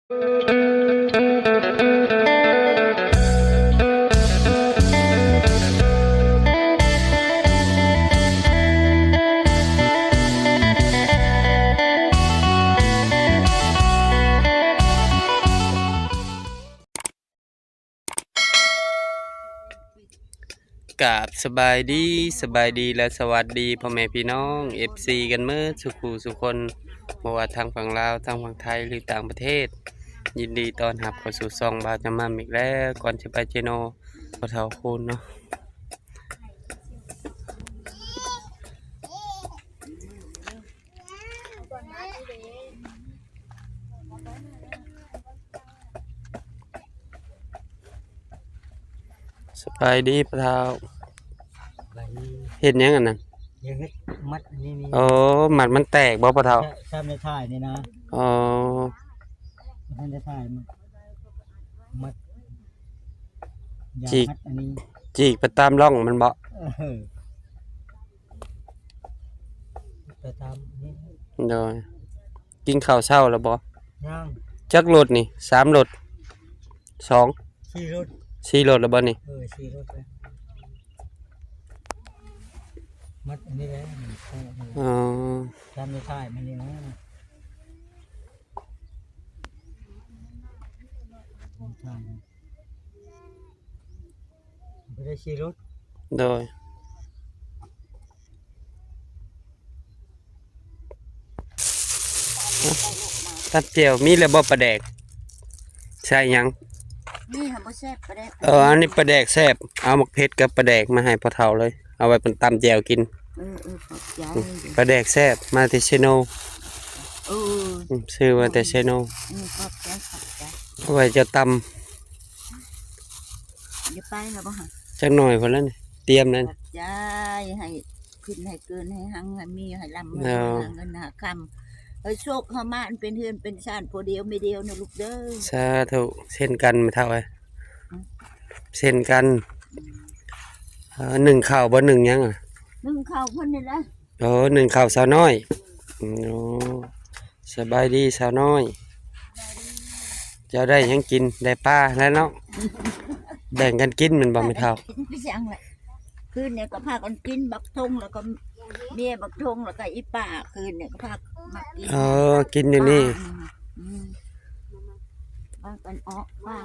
ກາບສະບາຍດີ ສະບາຍດີ ແລະ ສະຫວັດດີພໍ່ແມ່ພີ່ນ້ອງ ເອັຟຊີ ກັນເໝິດສູ່ຜູ້ສູ່ຄົນ ບໍ່ວ່າທາງຝັ່ງລາວ ທາງຝັ່ງໄທ ຫຼື ຕ່າງປະເທດ. ຍິນດີຕ້ອນຮັບເຂົ້າສູ່ຊ່ອງບ່າວຈຳມ່ຳອີກແລ້ວ. ກ່ອນຊິໄປເຈໂນ ພໍ່ເຖົ້າຄູນເນາະ. ສະບາຍດີພໍ່ເຖົ້າ. ສະບາຍດີ. ເຮັດຫຍັງອັນນັ້ນ? ຍັງເຮັດມັດອັນນີ້ນີ້. ໂອ້ ມັດມັນແຕກບໍ່ພໍ່ເຖົ້າ? ຊ- ຊ້ຳໃນທ້າຍນີ້ນະ. ອໍ ມັນໃນທ້າຍມັນມັດ ຢາ ຈີກ ມັດອັນນີ້ ຈີກໄປຕາມຮ່ອງມັນບໍ່? ເອີ ໄປຕາມນີ້. ໂດຍ. ກິນເຂົ້າເຊົ້າແລ້ວບໍ່? ຍັງ. ຈັກລົດນີ້? ສາມລົດ? ສອງ ສີ່ລົດ. ສີ່ລົດແລ້ວບໍ່ນີ້? ເອີ ສີ່ລົດແລ້ວ. ມັດອັນນີ້ແຫຼະ. ອໍ ຕາມໃນທ້າຍມັນນີ້ນະ. ໄປໄດ້ຂີ່ລົດ. ໂດຍ. ຕຳແຈ່ວມີແລ້ວບໍ່ປາແດກ? ໃສ່ຫຍັງ? ນີ້ຫາບໍ່ແຊບປາແດກ. ເອີ ອັນນີ້ປາແດກແຊບ. ເອົາໝາກເຜັດກັບປາແດກມາໃຫ້ພໍ່ເຖົ້າເລີຍ. ເອົາໄວ້ເພິ່ນຕຳແຈ່ວກິນ. ເອີໆ ຂອບໃຈ. ປາແດກແຊບ ມາແຕ່ເຊໂນ. ເອີ ອືມ ຊື້ມາແຕ່ເຊໂນ. ເອີ ຂອບໃຈ ຂອບໃຈ. ເອົາໄວ້ເຈົ້າຕຳ. ໄດ້ໄປແລ້ວບໍ່ຫະ? ຈັກໜ້ອຍພຸ້ນແຫຼະນີ້ ຕຽມແລ້ວ. ຂອບໃຈ. ໃຫ້ຂຶ້ນໃຫ້ເກີນ ໃຫ້ຮັ່ງໃຫ້ມີ ໃຫ້ລ່ຳໃຫ້ລວຍ ຫາເງິນຫາຄຳ ໃຫ້ໂຊກເຂົ້າມາ ອັນເປັນເຮືອນເປັນຊານ ຜູ້ດຽວແມ່ດຽວນະລູກເດີ. ສາທຸ. ເຊັ່ນກັນແມ່ເຖົ້າເອີຍ. ເຊັ່ນກັນ. ເອີ ໜຶ້ງເຂົ້າບໍ່ ໜຶ້ງຫຍັງ? ໜຶ້ງເຂົ້າເພິ່ນນີ້ແຫຼະ. ໂອ້ ໜຶ້ງເຂົ້າສາວນ້ອຍ. ໂອ້ ສະບາຍດີສາວນ້ອຍ. ເຈົ້າໄດ້ຫຍັງກິນ? ໄດ້ປາແລ້ວເນາະ. ແບ່ງກັນກິນແມ່ນບໍ່ແມ່ເຖົ້າ? ກິນຄືຫຍັງແຫຼະ. ຄືນນີ້ກໍພາກັນກິນບັກທົງ ແລ້ວກໍເມຍບັກທົງ ແລ້ວກໍອີປ້າ ຄືນນີ້ກໍພາກັນມາກິນ. ເອີ ກິນຢູ່ນີ້. ອືມ ພາກັນເອາະປາ.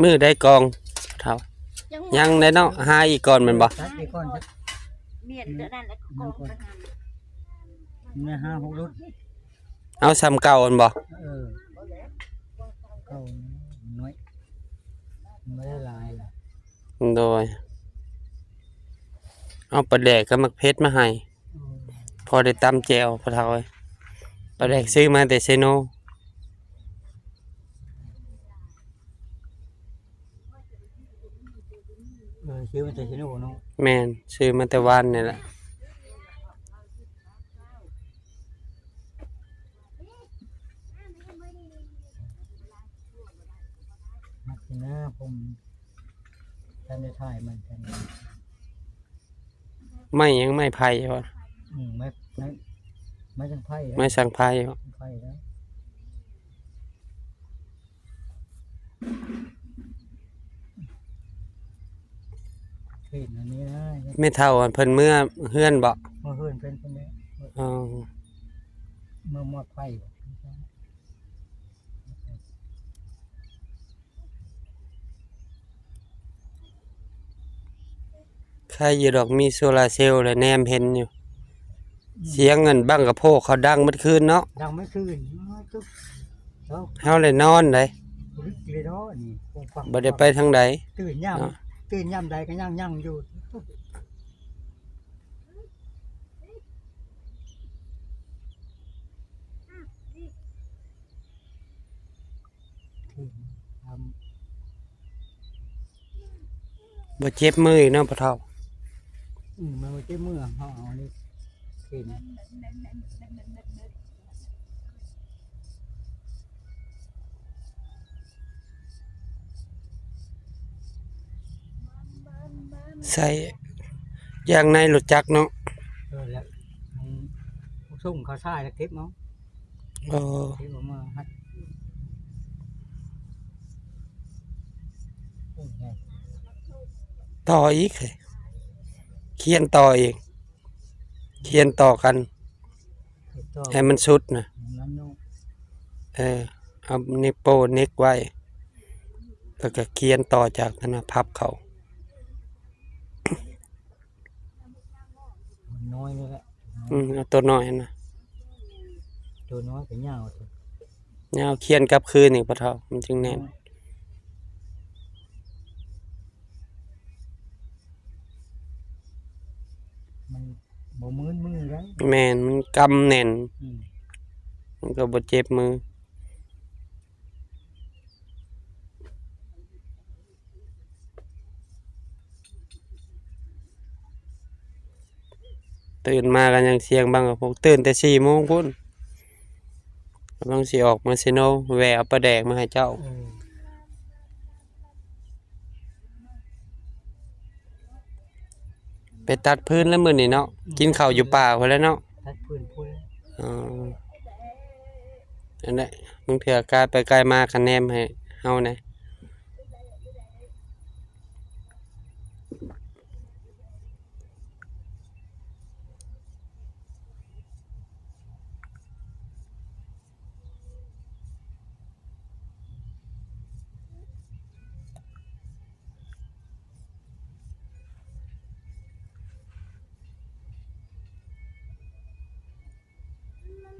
ມື້ໃດກອງເຖົ້າ? ຍັງ ຍັງໄດ້ເນາະ. ຫາອີກກ່ອນແມ່ນບໍ່? ຕັດໄປກ່ອນ. ໝຽນຕົວນັ້ນແຫຼະກອງໄປຫັ້ນ ມີຫ້າຫົກລຸ້ນ. ເອົາສ່ຳເກົ່າຫັ້ນບໍ່? ເອີ ເກົ່ານ້ອຍ ບໍ່ໄດ້ຫຼາຍ. ໂດຍ. ເອົາປາແດກກັບໝາກເຜັດມາໃຫ້. ອືມ ພໍໄດ້ຕຳແຈ່ວພໍ່ເຖົ້າເອີຍ. ປາແດກຊື້ມາແຕ່ເຊໂນ. ເອີ ຊື້ມາແຕ່ເຊໂນເນາະ. ແມ່ນ ຊື້ມາແຕ່ວານນີ້ແຫຼະ. ມັກນະ ຜົມ ທ່ານໄດ້ຖ່າຍມັນກັນ. ໄມ້ຫຍັງ? ໄມ້ໄຜ່ບໍ່? ອືມ ໄມ້ ໄມ້ ໄມ້ສັງໄຜ່. ໄມ້ສັງໄຜ່ບໍ່? ໄຜ່ແລ້ວ. ເຫັນອັນນີ້ນະ ແມ່ເຖົ້າເພິ່ນເມືອເຮືອນບໍ່? ເມືອເຮືອນເພິ່ນ ເພິ່ນແຫຼະ. ອໍ ເມືອມອດໄຜ່. ໄຄຢູ່ດອກ ມີໂຊລາເຊວ ແລະ ແນມເຫັນຢູ່. ອືມ ສຽງອັນບັ້ງກະໂພກເຂົາດັງໝົດຄືນເນາະ. ດັງໝົດຄືນ. ເຮົາໄດ້ນອນໄດ໋. ບໍ່ໄດ້ໄປທາງໃດ. ຕື່ນຍາມ ເນາະ ຕື່ນຍາມໃດກໍຍັງ ຍັງຢູ່. ບໍ່ເຈັບມືອີກເນາະພໍ່ເຖົ້າ. ອືມ ມັນບໍ່ເຈັບມື ເຮົາເອົານີ້ເຫັນ. ໃສ່ຢາງໃນລົດຈັກເນາະ. ເອີ ແລ້ວມັນ ສົ່ງເຂົ້າຊາຍແລ້ວເກັບເອົາ. ເອີ ເກັບເອົາມາຮັດ. ຕໍ່ອີກ ຂຽນຕໍ່ອີກ. ຂຽນຕໍ່ກັນ ເຮັດຕໍ່ ໃຫ້ມັນສຸດນະ. ນັ້ນເນາະ. ເອີ ເອົານິ້ວໂປ້ເນັກໄວ້ ແລ້ວກໍຂຽນຕໍ່ຈາກນັ້ນນະ ພັບເຂົ້າ. ມັນນ້ອຍເລີຍແຫຼະ. ອືມ ເອົາຕົວນ້ອຍຫັ້ນນະ. ຕົວນ້ອຍກໍຍາວ ຍາວ ຂຽນກັບຄືນອີກ ພໍ່ເຖົ້າ ມັນຈຶ່ງແໜ້ນ. ມັນບໍ່ມື່ນມືໄດ໋. ແມ່ນ ມັນກຳແໜ້ນ. ອືມ ມັນກໍບໍ່ເຈັບມື. ຕື່ນມາກໍຍັງສຽງບັງກະໂພງ ຕື່ນແຕ່ສີ່ໂມງພຸ້ນ ກຳລັງຊິອອກເມືອເຊໂນ ແວ່ເອົາປາແດກມາໃຫ້ເຈົ້າ. ເອີ ໄປຕັດຟືນແລ້ວມື້ນີ້ເນາະ. ອືມ ກິນເຂົ້າຢູ່ປ່າພຸ້ນແຫຼະເນາະ. ຕັດຟືນພຸ້ນ. ອໍ ອັນນັ້ນ ບາງເທື່ອກາຍໄປກາຍມາກະແນມໃຫ້ເຮົາແດ່.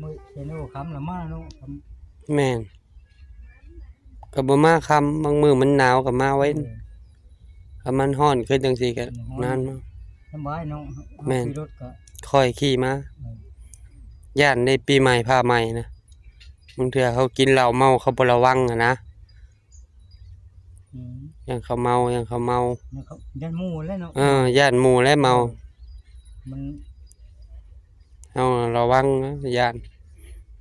ມື້ເຊໂນຄ່ຳລະມາເນາະ. ແມ່ນ ກໍບໍ່ມາຄ່ຳ ບາງມື້ມັນໜາວກໍມາໄວ. ເອີ ຖ້າມັນຮ້ອນຂຶ້ນຈັ່ງຊີ້ກໍ ມັນຮ້ອນ ນານມາ. ສະບາຍເນາະ. ແມ່ນ ເຮົາຂີ່ລົດກໍ ຂ້ອຍຂີ່ມາ. ເອີ ຢ້ານໄດ້ປີໃໝ່ ພາໃໝ່ນະ ບາງເທື່ອເຂົາກິນເຫຼົ້າເມົາ ເຂົາບໍ່ລະວັງຫັ້ນນະ. ອືມ ຢ້ານເຂົາເມົາ ຢ້ານເຂົາເມົາ. ຢ້ານເຂົາ ຢ້ານໝູ່ແຫຼະເນາະ. ເອີ ຢ້ານໝູ່ແຫຼະເມົາ. ເອີ ມັນ ເຮົາລະວັງນະ ຢ້ານ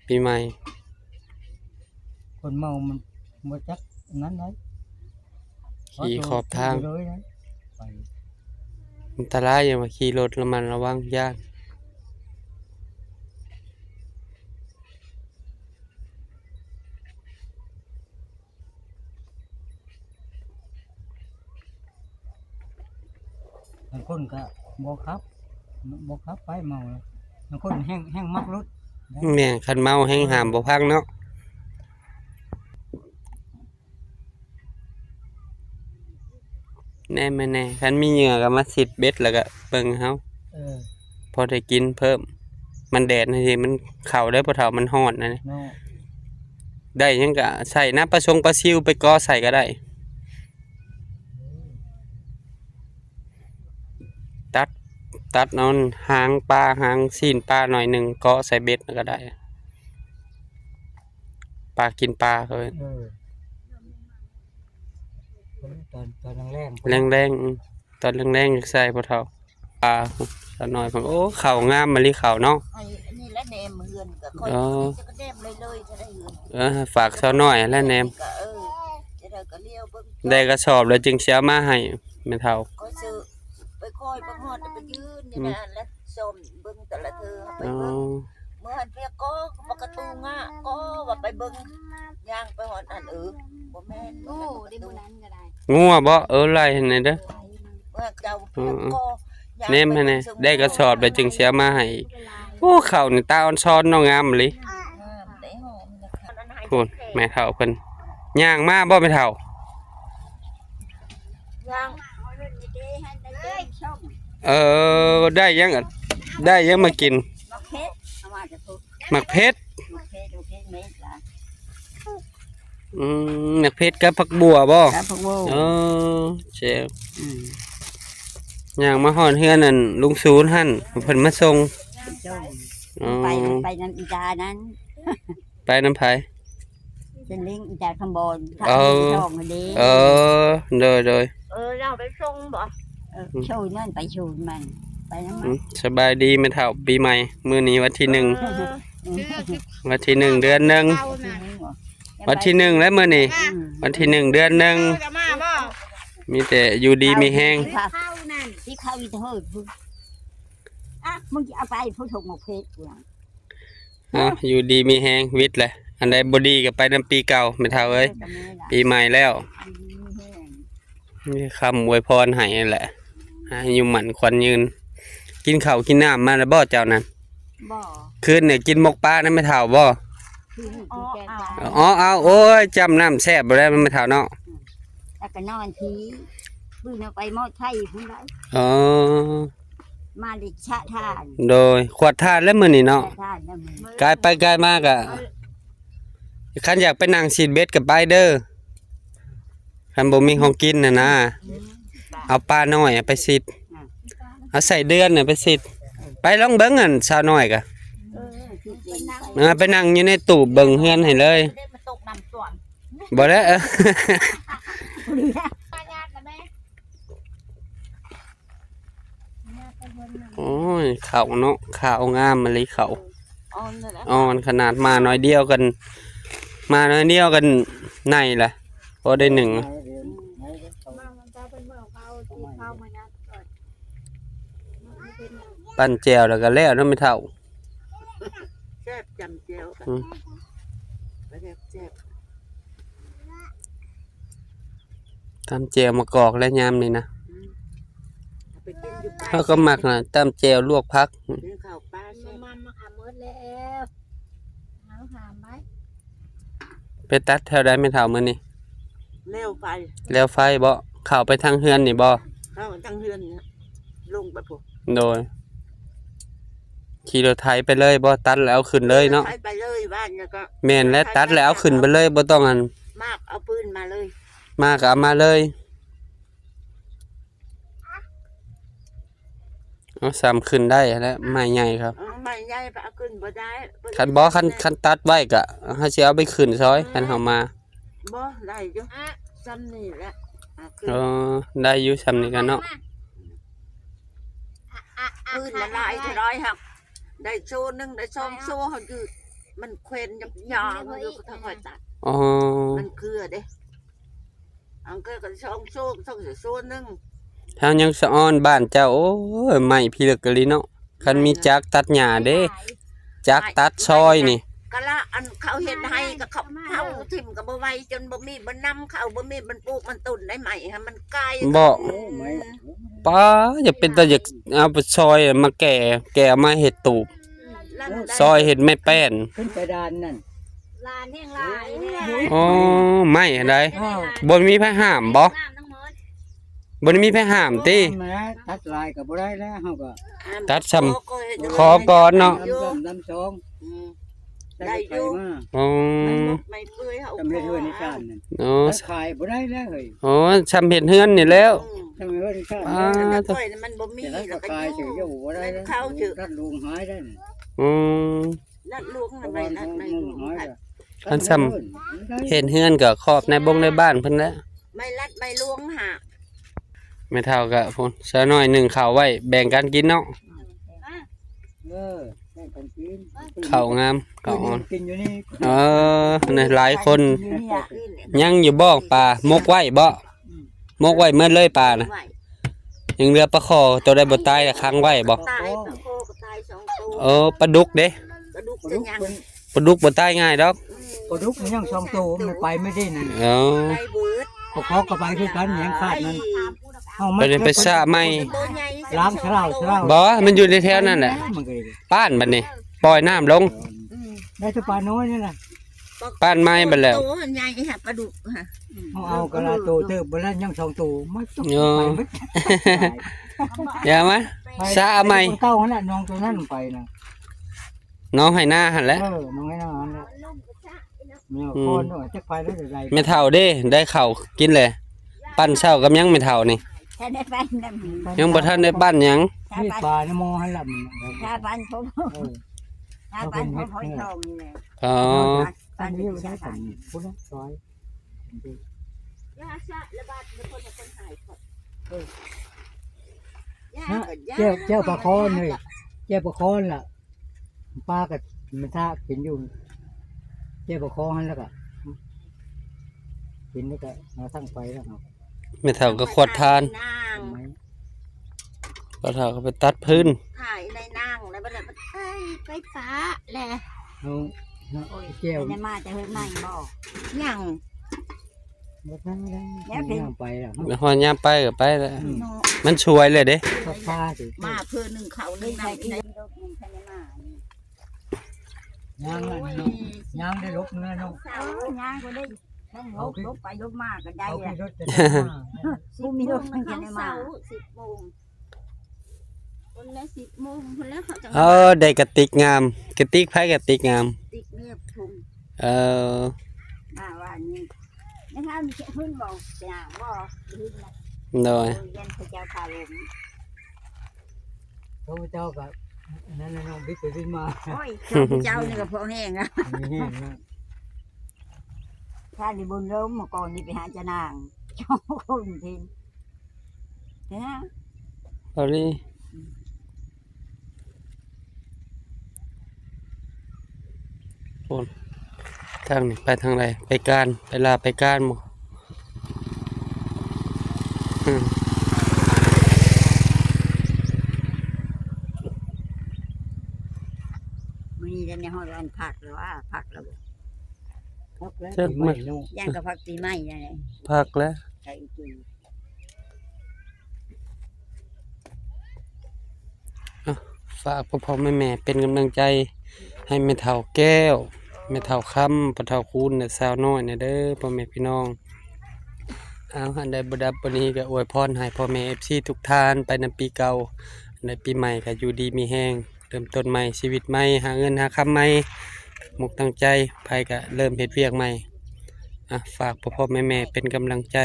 ປີໃໝ່. ຄົນເມົາມັນບໍ່ຈັກອັນນັ້ນໄດ໋. ຂີ່ຂອບທາງ ໄປ ອັນຕະລາຍ. ຢ່າວ່າຂີ່ລົດລະມັດລະວັງ ຢ້ານ. ບາງຄົນກໍບໍ່ຂັບ ບໍ່ຂັບໄປເມົາ. ບາງຄົນແຮ່ງ ແຮ່ງມັກລົດ. ແມ່ນ ຄັນເມົາແຮ່ງຫ້າມບໍ່ຟັງເນາະ. ແນມແມ່ນແນ່ ຄັນມີເຫຍື່ອກໍມາຊິດເບັດ ແລ້ວກໍເບິ່ງເຮົາ. ເອີ ພໍໄດ້ກິນເພີ່ມ. ມັນແດດຈັ່ງຊີ້ ມັນເຂົ້າໄດ້ ພໍ່ເຖົ້າ ມັນຮ້ອນນະ. ເນາະ ໄດ້ຫຍັງກໍໃສ່ນະ ປາຊົງປາຊິວ ໄປເກາະໃສ່ກໍໄດ້. ຕັດ ຕັດເອົາຫາງປາ ຫາງຊີ້ນປາໜ້ອຍໜຶ່ງ ເກາະໃສ່ເບັດກໍໄດ້. ປາກິນປາເຂົາເອີ້ນ. ເອີ ຕອນ ຕອນແລງໆ ແລງໆ ອືມ ຕອນແລງໆ ຢາກໃສ່ ພໍ່ເຖົ້າ. ປາ ສາວນ້ອຍເພິ່ນ ໂອ້ ເຂົ້າງາມມະລິເຂົ້າເນາະ. ອັນນີ້ແຫຼະແນມເຮືອນກໍຂ້ອຍ ເອີ ຈະກະແນມເລີຍໆ ຈະໄດ້ເຮືອນ. ເອີ ຝາກສາວນ້ອຍແຫຼະແນມ. ກໍ ເອີ ຈະໄດ້ກໍລຽວເບິ່ງ ໄດ້ກະສອບແລ້ວຈຶ່ງຊິເອົາມາໃຫ້ແມ່ເຖົ້າ. ຂ້ອຍຊື້ ໄປຄອຍໄປຮອດ ໄປຢືນຢູ່ນັ້ນແຫຼະ ຊອມເບິ່ງແຕ່ລະເທື່ອ ໄປເບິ່ງ. ອໍ ເມື່ອຫັ້ນເພຍກໍປະກະຕູງະ ກໍວ່າໄປເບິ່ງ ຍ່າງໄປຮອດອັນ ເອີ ບໍ່ແມ່ນ. ໂອ້ ໄດ້ມື້ນັ້ນກໍໄດ້ ງົວບໍ? ເອີ ໄລ່ໃຫ້ແດ່ເດີ. ວ່າເຈົ້າ ເອີ ກໍ ແນມໃຫ້ແດ່ ໄດ້ກະສອບແລ້ວຈຶ່ງຊິເອົາມາໃຫ້ອີກ. ໂອ້ ເຂົ້ານີ້ຕາອອນຊອນເນາະ ງາມອີ່ຫຼີ. ງາມເດ້ ຫອມນະ. ພຸ້ນ ແມ່ເຖົ້າເພິ່ນຍ່າງມາບໍ ແມ່ເຖົ້າ? ຍ່າງ. ເອີ ໄດ້ຫຍັງ ໄດ້ຫຍັງມາກິນ? ໝາກເຜັດ ເອົາມາຈາກພຸ້ນ. ໝາກເຜັດ ໝາກເຜັດ ໝາກເຜັດເມັດລະ. ອືມ ໝາກເຜັດກັບຜັກບົ່ວບໍ? ກັບຜັກບົ່ວ. ເອີ ແຊບ. ອືມ ຍ່າງມາຮອດເຮືອນອັນລຸງສູນຫັ້ນ ເພິ່ນມາສົ່ງ. ສົ່ງ. ອໍ ໄປ ໄປນຳອີຕານັ້ນ. ໄປນຳໃຜ? ເພິ່ນຫຼິ້ງອີຕາຄຳບອນ. ເອີ ເອີ ໂດຍໆ. ເອີ ເຈົ້າໄປສົ່ງບໍ? ເອີ ອືມ ໂຊນນັ້ນໄປໂຊນມັນ ໄປນຳມັນ. ອືມ ສະບາຍດີແມ່ເຖົ້າ ປີໃໝ່ ມື້ນີ້ວັນທີໜຶ່ງ. ເອີ ວັນທີໜຶ່ງ ເດືອນໜຶ່ງ. ວັນທີໜຶ່ງແລ້ວມື້ນີ້. ອືມ ວັນທີໜຶ່ງ ເດືອນໜຶ່ງ. ເອີ ກໍມາບໍ? ມີແຕ່ຢູ່ດີມີແຮງ. ເຂົ້ານັ້ນ ທີ່ເຂົາອີກເຮີ້ຍພຸ້ນ ອ່ະ ມຶງຊິເອົາໄປຜູ້ຖົງໝາກເພັດພຸ້ນນະ. ອ່ະ ຢູ່ດີມີແຮງ ວິດແຫຼະ ອັນໃດບໍ່ດີກໍໄປນຳປີເກົ່າ ແມ່ເຖົ້າເອີຍ. ເອີ ກໍແມ່ນລະ ປີໃໝ່ແລ້ວ ຢູ່ດີມີແຮງ ມີຄຳອວຍພອນໃຫ້ຫັ້ນແຫຼະ ໃຫ້ອາຍຸໝັ້ນຂວັນຍືນ. ກິນເຂົ້າກິນນ້ຳມາແລ້ວບໍ່ເຈົ້ານັ້ນ? ບໍ່. ຄືນນີ້ກິນໝົກປານຳແມ່ເຖົ້າບໍ່? ຄືນນີ້ກິນແກງປາ. ອໍ ເອົາ ໂອ້ຍ ຈ້ຳນ້ຳແຊບແລ້ວແມ່ເຖົ້າເນາະ. ອືມ ແລ້ວກໍນອນພີ້ ບືນເອົາໄປໝໍ້ໄຊພຸ້ນໄດ໋. ອໍ ມາລິຊະທານ ໂດຍ ຂວດທານແລ້ວມື້ນີ້ເນາະ. ຂວດທານແລ້ວມື້ນີ້ ກາຍໄປກາຍມາກະ ເອົາ ຄັນຢາກໄປນັ່ງສີດເບັດກໍໄປເດີ ຄັນບໍ່ມີຂອງກິນນະນາ. ອືມ ເອົາປານ້ອຍໄປສີດ ອືມ ເອົາໄສ້ເດືອນນະໄປສີດ. ໄປລອງເບິ່ງອັນສາວນ້ອຍກະ ເອີ ເອີ ໄປນັ່ງຢູ່ໃນຕູບເບິ່ງເຮືອນໃຫ້ເລີຍ. ບໍ່ໄດ້ ເອີ ໂອ້ຍ ເຂົ້າເນາະ ຂາວງາມມະລິເຂົ້າ ອ່ອນຂະໜາດ ມາໜ້ອຍດຽວກັນ ມາໜ້ອຍດຽວກັນໃນລະ ພໍໄດ້ໜຶ່ງ. ປັ່ນແຈ່ວແລ້ວກໍແລ້ວເນາະແມ່ເຖົ້າ. ແຊບ ຈ້ຳແຈ່ວ ອືມ ແຊບໆ. ຕຳແຈ່ວມະກອກແລະຍາມນີ້ນະ ອືມ ເຮົາກໍມັກນະ ຕຳແຈ່ວລວກຜັກ ກິນເຂົ້າປາແຊບ. ມາ ມາ ມາ ໝົດແລ້ວ ເອົາຫາມໄປ. ໄປຕັດແຖວໃດແມ່ເຖົ້າມື້ນີ້? ແລວໄຟ ແລວໄຟບໍ? ເຂົ້າໄປທາງເຮືອນນີ້ບໍ? ເຂົ້າທາງເຮືອນນີ້ ລົງໄປພຸ້ນ. ໂດຍ ຂີ່ລົດໄຖໄປເລີຍບໍ? ຕັດແລ້ວເອົາຂຶ້ນເລີຍເນາະ. ຂີ່ລົດໄຖໄປເລີຍ ບ້ານແລ້ວກໍ ແມ່ນແຫຼະ ຕັດແລ້ວເອົາຂຶ້ນໄປເລີຍ ບໍ່ຕ້ອງອັນ ມາກເອົາປືນມາເລີຍ ມາກໍເອົາມາເລີຍ. ເອົາ ສ່ຳຂຶ້ນໄດ້ຫັ້ນແຫຼະ ໄມ້ໃຫຍ່ຄັບ ເອົາ ໄມ້ໃຫຍ່ໄປເອົາຂຶ້ນບໍ່ໄດ້. ຄັນບໍ່ ຄັນ ຄັນຕັດໄວ້ກະ ເຮົາຊິເອົາໄປຂຶ້ນຊອຍ ຄັນເຮົາມາ. ບໍ່ ໄດ້ຢູ່ ສ່ຳນີ້ແຫຼະ ເອົາຂຶ້ນ. ອໍ ໄດ້ຢູ່ສ່ຳນີ້ກະເນາະ ພື້ນມັນຫຼາຍເທົ່າໃດຫັ້ນ ໄດ້ໂຊໜຶ່ງ ໄດ້ສອງໂຊ ເຮົາຢືດ ມັນແຂວນຍາວໆ ເຮົາຢູ່ ຄ່ອຍຕັດ. ອໍ ມັນເຄືອເດ້. ອັນກໍສອງໂຊ ສອງໂຊໜຶ່ງ ທາງຍັງສະອອນບ້ານເຈົ້າ. ໂອ້ຍ ໄມ້ພິລຶກອີ່ຫຼີເນາະ ຄັນມີຈັກຕັດຫຍ້າເດ້ ຈັກຕັດຊອຍນີ້. ກະລະ ອັນເຂົາເຮັດໄຮ່ກໍເຂົາເຜົາຖິ້ມກໍບໍ່ໄຫວ ຈົນບໍ່ມີບ່ອນນຳເຂົ້າ ບໍ່ມີບ່ອນປູກມັນຕົ້ນໄດ້ໄມ້ ໃຫ້ມັນກາຍ ບໍ່ ອືມ ປ້າ ຢາກເປັນຕາຢາກເອົາໄປຊອຍມາແກ່ ແກ່ເອົາມາເຮັດຕູບ ຊອຍເຮັດໄມ້ແປ້ນ ຂຶ້ນໄປດານນັ້ນ ຫຼານແຮງຫຼາຍແຫຼະ. ອໍ ໄມ້ອັນໃດ? ເອີ ບໍ່ມີໃຜຫ້າມບໍ? ບໍ່ໄດ້ມີໃຜຫ້າມຕິ? ຫ້າມນະ ຕັດຫຼາຍກໍບໍ່ໄດ້ແລ້ວ ເຮົາກໍຕັດສ່ຳ ຂໍກ່ອນເນາະ ດຳສອງ ອືມ ໄດ້ຢູ່. ອໍ ມັນໝົກໄມ້ເປື່ອຍ ເຮົາ ຈຳເຮັດເຮືອນໃຫ້ຊານນັ້ນ ອໍ ຕັດຂາຍບໍ່ໄດ້ແລ້ວເຮີ້ຍ. ອໍ ຊ່ຳເຮັດເຮືອນນີ້ແລ້ວ ອືມ ຈຳເຮັດເຮືອນໃຫ້ຊານ. ອ່າ ແຕ່ຂ້ອຍມັນບໍ່ມີ ແລ້ວກໍຂາຍ ເອີ ຢູ່ບໍ່ໄດ້ແລ້ວ ເຂົ້າເຖິງ ຕັດລົງຫາຍໄດ້ນີ້. ອໍ ລັດຫຼວງນະ ໄມ້ລັດໄມ້ຫຼວງ ຄັນຊ່ຳເຮັດເຮືອນກໍຂອບໃນບົງໃນບ້ານເພິ່ນແຫຼະ ໄມ້ລັດໄມ້ຫຼວງຫາ. ແມ່ເຖົ້າກໍພຸ້ນ ສາວນ້ອຍໜຶ້ງເຂົ້າໄວ້ແບ່ງກັນກິນເນາະ. ເອີ ແບ່ງກັນກິນ ເຂົ້າງາມ ເຂົ້າອ່ອນ ກິນຢູ່ນີ້. ເອີ ນີ້ຫຼາຍຄົນ ຍັງຢູ່ບໍ່ປາ? ໝົກໄວ້ບໍ່? ໝົກໄວ້ໝົດເລີຍປານະ ຍັງເຫຼືອປາຄໍ ໂຕໃດບໍ່ຕາຍລະຂັງໄວ້ບໍ່? ຕາຍ ປາຄໍກໍຕາຍສອງໂຕ. ເອີ ປາດຸກເດ້? ປາດຸກເປັນຫຍັງ? ປາດຸກບໍ່ຕາຍງ່າຍດອກ ປາດຸກມັນຍັງສອງໂຕ ມັນໄປບໍ່ໄດ້ນັ້ນ. ເອີ ປາຄໍກໍໄປຄືກັນ ຍັງຂາດນັ້ນ ເອົາມາ ໄປ ໄປຊະໃໝ່ ໂຕໃຫຍ່ ລ້າງຊະລາວ ຊະລາວ ບໍ່ ມັນຢູ່ໃນແຖວນັ້ນແຫຼະ ມັນກໍ ປ້ານບັດນີ້ ປ່ອຍນ້ຳລົງ ອືມ ໄດ້ແຕ່ປານ້ອຍນີ້ນະ. ປ້ານໄມ້ບັດແລ້ວ ໂຕໃຫຍ່ຫາປາດຸກຫາ ເຮົາເອົາກະລາໂຕເຕີບບໍ່ແລ້ວ ຍັງສອງໂຕ ມາຕົກ ໂອ້ ໄປໝົດ. ຢ່າມາ ຊະເອົາໃໝ່ ເກົ່າຫັ້ນລະ ນ້ອງໂຕນັ້ນໄປນະ ນ້ອງໄຮ່ນາຫັ້ນແຫຼະ. ເອີ ນ້ອງໄຮ່ນາຫັ້ນແຫຼະ ແມ່ ອືມ ຄົນເນາະ ຈັກໄປແລ້ວໃດ. ແມ່ເຖົ້າເດ້ ໄດ້ເຂົ້າກິນແລ້ວ? ປັ້ນເຊົ້າກັບຫຍັງແມ່ເຖົ້ານີ້? ທັນໄດ້ປັ້ນນຳ ຍັງບໍ່ທັນໄດ້ປັ້ນຫຍັງ. ນີ້ປາໃນໝໍ້ຫັ້ນລະ ຖ້າປັ້ນຜົມ ເອີ ຖ້າປັ້ນຜົມ ເຮົາເຮັດເພື່ອ ເຮົາເຮັດເພື່ອ ອໍ ປັ້ນຢູ່ໃນສັນພຸ້ນຊອຍ ເອີ ແຈ່ວ ແຈ່ວປາຄອນເລີຍ ແຈ່ວປາຄອນລະ ປາກໍມັນທາກິນຢູ່ ແຈ່ວປາຄອນຫັ້ນລະກະກິນ ແລ້ວກະມາທັງໄປແລ້ວເນາະ. ແມ່ເຖົ້າກໍຂວດທານ ບໍ່ເຖົ້າກໍໄປຕັດຟືນ ຖ່າຍໃນນາງ ແລ້ວບັດນັ້ນໄປ ໄປປະແຫຼະ. ເອົາ ເອົາ ໂອ້ຍ ແກ້ວ ໄປໄດ້ມາແຕ່ເຮືອນໃໝ່ບໍ່? ຍັງ ບໍ່ທັນໄດ້ ແລ້ວເພິ່ນ ຍາມໄປແລ້ວເນາະ ແລ້ວຮອດຍາມໄປກໍໄປແລ້ວ ອືມ ເນາະ ມັນສວຍແລ້ວເດ້ ສະພາດ ມາເພື່ອໜຶ່ງເຂົ້າໜຶ່ງນ້ຳ ໃນລົດນີ້ ໃຜໄດ້ມາ ຍ່າງ ໂອ້ຍ ຍ່າງໄດ້ລົບເມືອເນາະ ເອີ ຍ່າງກໍໄດ້ ທັງລົບ ລົບໄປລົບມາກໍໄດ້ ເອົາ ແຫຼະ ຂີ່ລົດຈະໄດ້ມາ ບໍ່ມີລົດມັນຈະໄດ້ມາ ສິບໂມງ ພຸ້ນແຫຼະ ສິບໂມງພຸ້ນແຫຼະ ເຂົາຈະ ເອີ ໄດ້ກະຕິກງາມ ກະຕິກໃຜກະຕິກງາມ ກະຕິກເມຍທຸງ ເອີ ມາວານນີ້ ຍັງມີເພິ່ນບໍ່ ໄປຫາບໍ່ ໄປເຫັນບໍ່ ໂດຍ ໂອ້ຍ ຢ້ານເຂົາເຈົ້າພາລົມ ເຂົາເຈົ້າກໍອັນນັ້ນແຫຼະເນາະ ບິດໄປບິດມາ ໂອ້ຍ ເຂົາເຈົ້ານີ້ກໍພໍແຮງລະ ມີແຮງເນາະ ຖ້າໄດ້ບຸນລົມ ເມື່ອກ່ອນນີ້ໄປຫາຈະນາງ ສອງຄົນເພິ່ນ ເອີ ເອົາລີ ໂອ້ ທາງນີ້ໄປທາງໃດ? ໄປການ ໄປລາໄປການບໍ່? ອືມ ມື້ນີ້ໄດ້ແມ່ຮອດວັນພັກແລ້ວຫວາ? ພັກແລ້ວບໍ່? ພັກແລ້ວ ຈັກ ປີໃໝ່ເນາະ ຢ້ານກໍພັກປີໃໝ່ນັ້ນແຫຼະ ພັກແລ້ວ ໃສ່ອີກປີ. ອ່ະ ຝາກພໍ່ໆແມ່ໆເປັນກຳລັງໃຈໃຫ້ແມ່ເຖົ້າແກ້ວ ແມ່ເຖົ້າຄຳ ພໍ່ເຖົ້າຄູນ ແລະ ສາວນ້ອຍແດ່ເດີ ພໍ່ແມ່ພີ່ນ້ອງ. ເອົາ ອັນໃດບໍ່ດັບບໍ່ໜີກໍອວຍພອນໃຫ້ພໍ່ແມ່ເອັຟຊີທຸກທ່ານໄປນຳປີເກົ່າ ໃນປີໃໝ່ກໍຢູ່ດີມີແຮງ ເລີ່ມຕົ້ນໃໝ່ ຊີວິດໃໝ່ ຫາເງິນຫາຄຳໃໝ່ ຕັ້ງອົກຕັ້ງໃຈ ໃຜກໍເລີ່ມເຮັດວຽກໃໝ່. ອ່ະ ຝາກພໍ່ໆແມ່ໆເປັນກຳລັງໃຈ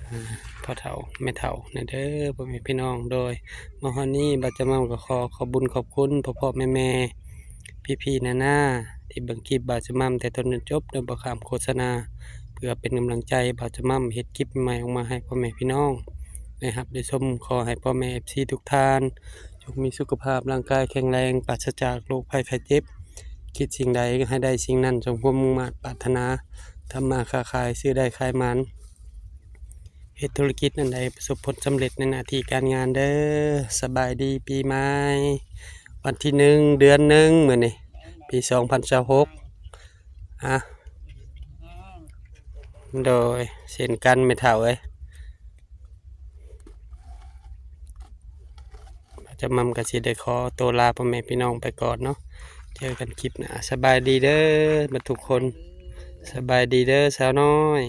ອ່າ ພໍ່ເຖົ້າແມ່ເຖົ້າແດ່ເດີ ພໍ່ແມ່ພີ່ນ້ອງ. ໂດຍ ມາຮອດນີ້ບ່າວຈະໝ່ຳກໍຂໍຂອບບຸນຂອບຄຸນພໍ່ໆແມ່ໆ ພີ່ໆນ້າໆ ທີ່ເບິ່ງຄລິບບ່າວຈະໝ່ຳແຕ່ຕົ້ນຈົນຈົບ ໂດຍບໍ່ຂ້າມໂຄສະນາ ເພື່ອເປັນກຳລັງໃຈບ່າວຈະໝ່ຳເຮັດຄລິບໃໝ່ອອກມາໃຫ້ພໍ່ແມ່ພີ່ນ້ອງໄດ້ຮັບໄດ້ຊົມ. ຂໍໃຫ້ພໍ່ແມ່ເອັຟຊີທຸກທ່ານ ຈົ່ງມີສຸຂະພາບຮ່າງກາຍແຂງແຮງ ປາສະຈາກໂລກໄພໄຂ້ເຈັບ ຄິດສິ່ງໃດໃຫ້ໄດ້ສິ່ງນັ້ນ ສົມຄວາມມຸ່ງມາດປາດຖະໜາ ທຳມາຄ້າຂາຍ ຊື້ໄດ້ຂາຍໝານ ເຮັດທຸລະກິດອັນໃດປະສົບຜົນສຳເລັດໃນໜ້າທີ່ການງານເດີ. ສະບາຍດີປີໃໝ່ ວັນທີໜຶ່ງ ເດືອນໜຶ່ງ ມື້ນີ້ ປີສອງພັນຊາວຫົກ. ອ່ະ ໂດຍ ເຊັ່ນກັນແມ່ເຖົ້າເອີຍ. ບ່າວຈະໝ່ຳກໍຊິໄດ້ຂໍໂຕລາພໍ່ແມ່ພີ່ນ້ອງໄປກ່ອນເນາະ ເຈີກັນຄລິບໜ້າ. ສະບາຍດີເດີເບິດທຸກຄົນ ສະບາຍດີເດີສາວນ້ອຍ.